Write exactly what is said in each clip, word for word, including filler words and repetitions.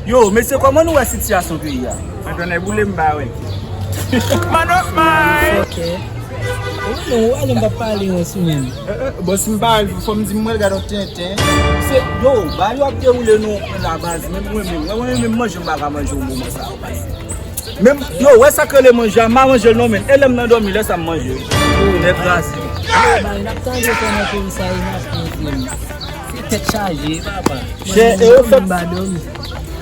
Yo, mesye, kòman nou wè sitiyasyon peyi a? Mwen konnen boule m ba wè. Manok may! Ok. Ou non, ou ale m pa pale yon sou menm. Bon, si m pa al, fò m di m mwen gade yon tenten. Se, yo, ba yo ap dewoule nou la baz, menm mwen menm. Mwen, mwen menm manje m pa ka manje yon moman sa yo, baz. Menm, yo, wè sa k rele manje a, m pa manje l non, men. E lè m nan dòmi, lè sa m manje. Nèt kraze. Bay, n ap tande kòman peyi sa ye, n ap pran film. Se tèt chaje, papa. Chè, e yo fèt.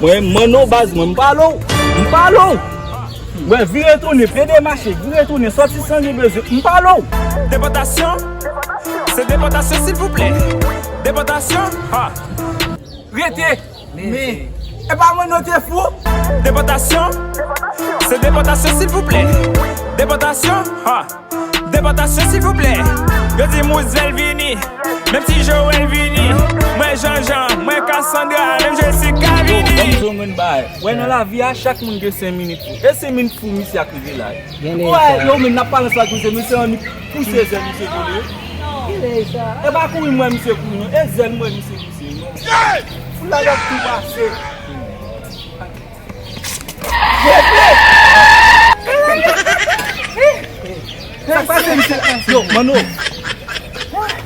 Mwen, Manno baz, mwen, m pale w. M pale w. Mwen, vire tounen, plede mache, vire tounen, sòti san nou bezwen. M pale w. Depòtasyon? Se depòtasyon, silvouplè. Depòtasyon? Ha. Rete. Men, e pa Manno te fou? Depòtasyon? Se depòtasyon, silvouplè. Depòtasyon? Ha. Depòtasyon, silvouplè. Yo di Mouzel vini. Menm si Joel vini. Mwen Janjan, mwen Cassandra, menm Jessica vini. Ban m di w yon grenn bagay. Wè, nan lavi a, chak moun gen senk minit pou. E senk minit pou misye ak rive la. Gen lè sa. Yo menm n ap pale sa, misye, misye annik pouse zèl misye kole. Gen lè sa. E pa kouri m wè misye kouri non, e zèl m wè misye pouse non. Foul la ap tou pase. Sa k pase, misye? Yo, Manno.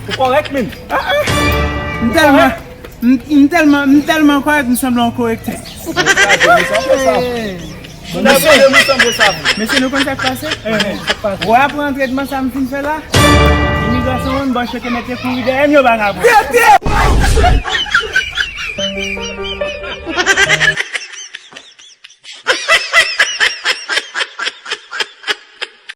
Ou kòrèk menm? M tèlman, m, m tèlman, m tèlman kòrèk, m sanble yon korektè. Mesye, mesye, nou konn sa k pase? Wè, apre antrenman sa m fin fè la, imigrasyon an ba cheke mete kouri dèyè m, yo ba n apre.